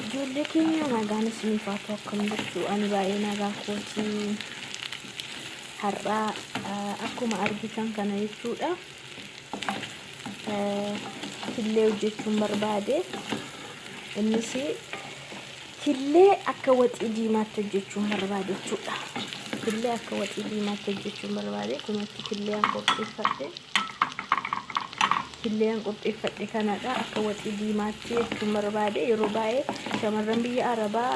Ijoollee keenya nagaan isiniif haa ta'u akkam jirtu ani baay'ee nagaa kooti har'aa akkuma argitan kana jechuudha killee hojjechuun barbaade innis killee akka waxii diimaatti hojjechuun barbaade jechuudha killee akka waxii diimaatti hojjechuun barbaade kunatti killee an qopheeffadhe Killeen qopheeffadhe kanadha. Akka waxii diimaatti jechuun barbaade yeroo baay'ee shamarran biyya Arabaa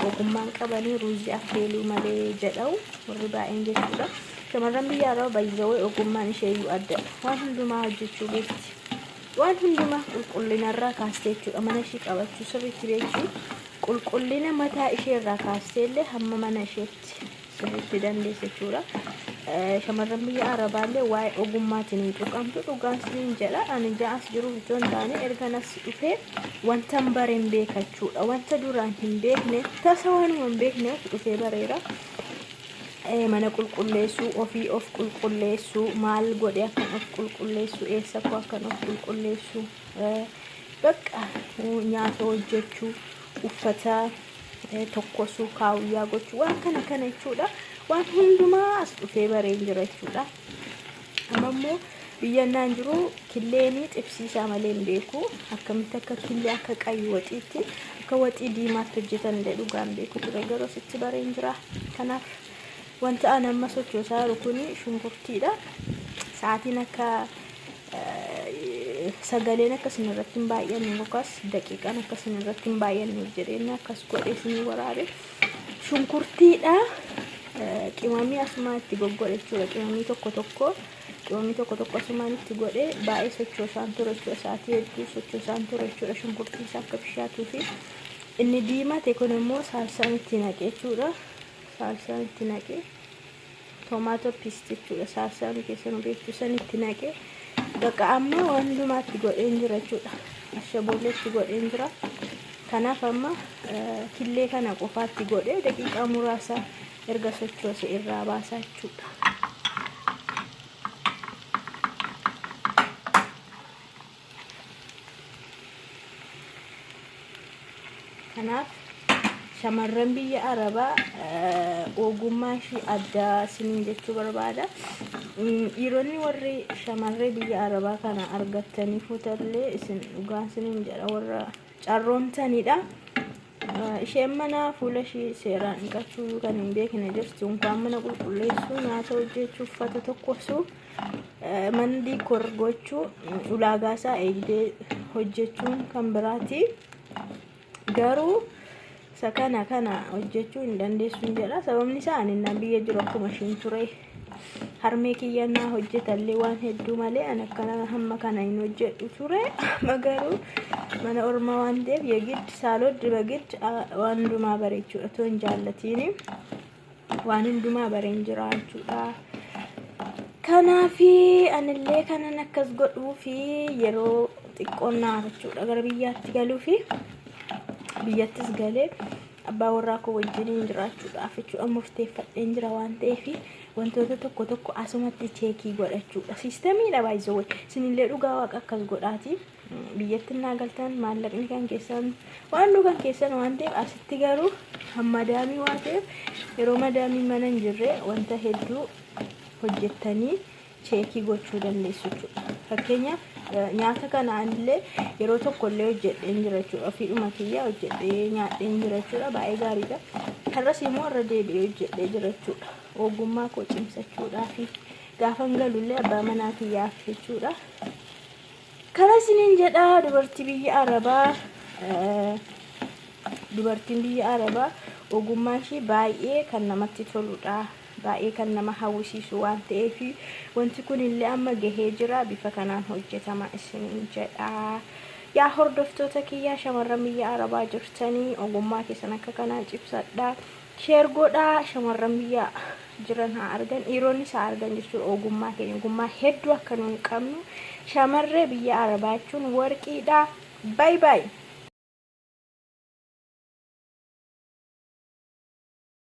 ogummaan qabanii ruuzii affeeluu malee jedhau warri baay'een jechuudha. Shamarran biyya Arabaa baay'ee ogummaan isheeyyuu addadha. Waan hundumaa hojjechuu beekti. Waan hundumaa qulqullinarraa kaastee jechuudha. Mana ishii qabachuu sirriitti beekti. Qulqullina mataa isheerraa kaastee illee hamma mana isheetti sirriitti dandeessa jechuudha. Shamarran biyya Arabaallee waa'ee ogummaatiin hin tuqamtu dhugaan siniin jedha. Ani ja'as jiruuf itoo hin taane ergan as dhufee wantan bareen beeka jechuudha. Wanta duraan hin beekne tasa waanuma hin beekne as dhufee bareera. Mana qulqulleessuu, ofii of qulqulleessuu, maal godhe akkan of qulqulleessu, eessa koo akkan of qulqulleessu, bakka nyaata hojjechuu, uffata tokkosuu kaawuyyaa gochuu waan kana kana jechuudha. Waan hundumaa as dhufee bareen jira jechuudha. Amma immoo biyya naan jiru killeenii xibsiisaa malee hin beeku. Akkamitti akka killee akka qayyi waxiitti akka waxii diimaatti hojjetan illee dhugaan beeku ture garuu asitti bareen jira. Kanaaf wanta an amma sochoosaa jiru kun shunkurtiidha. Sa'aatiin akka sagaleen akka isin irratti hin baay'anne yookaas daqiiqaan akka isin irratti hin baay'anneef jedheen akkas godhee isinii waraabe. Shunkurtiidha. Qimamii asumaan itti goggodhe jechuudha. Qimamii tokko tokko qimamii tokko tokko asumaan itti godhee baay'ee sochoosaan ture jechuudha. Sa'aatii hedduu sochoosaan ture jechuudha. Shunkurtiin isaa akka bishaatuu fi inni diimate kun immoo saalsaan itti naqe jechuudha. Saalsaan itti naqe. Tomato paste jechuudha saalsaan keessan beektu san itti naqe bakka amma waan hundumaatti godheen jira jechuudha ashaboolee itti godheen jira kanaaf amma killee kana qofaatti godhee daqiiqaa muraasa erga sochoose irraa baasaa jechuudha. Kanaaf shamarran biyya Arabaa ogummaa ishii addaa isiniin jechuu barbaada. Dhiironni warri shamarree biyya Arabaa kana argattanii fuutallee isin dhugaa isiniin jedha warra carroomtanidha. Isheen mana fuula ishii seeraan dhiqachuu kan hin beekne jirti. Unkaan mana qulqulleessuu, nyaata hojjechuu, uffata tokkosuu, mana diikor gochuu, ulaagaa isaa eegdee hojjechuun kan biraati. Garuu isa kana kana hojjechuu hin dandeessu hin jedha. Sababni isaa ani innaan biyya jiru akkuma ishiin ture. Harmee kiyya naa hojjetallee waan hedduu malee ani akkana hamma kana hin hojjedhu ture. Amma garuu mana ormaa waan ta'eef yegid saaloddi bagid waan hundumaa bareechuudha otoo hin jaallatiini. Waan hundumaa bareen jira jechuudha. Kanaafi anillee kanan akkas godhuu fi yeroo xiqqoon naaf jechuudha gara biyyaatti galuu fi biyyattis galee abbaa warraa koo wajjiniin jiraachuudhaaf jechuudha murteeffadheen jira waan ta'eef wantoota tokko tokko asumatti cheekii godhachuudha. Siistamiidha baay'isoo isinillee dhugaa waaqa akkas godhaati. Biyyatti naa galtan maallaqni kan keessan waan dhugan keessan waan ta'eef asitti garuu kan madaamii waan ta'eef yeroo madaamii mana hin jirre wanta hedduu hojjettanii cheekii gochuu dandeessu jechuudha. Fakkeenyaaf nyaata kana anillee yeroo tokko illee hojjedheen jira jechuudha. Ofiidhuma kiyya hojjedhee nyaadheen jira jechuudha. Baay'ee gaariidha. Har'as immoo irra deebi'ee hojjedhee jira jechuudha. Ogummaa koo cimsachuudhaafi gaafan galullee abbaa manaa kiyyaaf jechuudha. Kana isiniin jedha dubartii biyya Arabaa dubartiin biyya Arabaa ogummaan ishii baay'ee kan namatti toludha. Baay'ee kan nama hawwisiisu waan ta'eef wanti kun illee amma gahee jira bifa kanaan hojjetama isiniin jedha. Yaa hordoftoota kiyyaa shamarran biyya Arabaa jirtanii ogummaa keessan akka kanaan cimsadha. Share godhaa shamarran biyya jiran haa argan dhiironnis haa argan jechuudha ogummaa keenya ogummaa hedduu akka nuun qabnu shamarree biyya Arabaa jechuun warqiidha. Bye bye.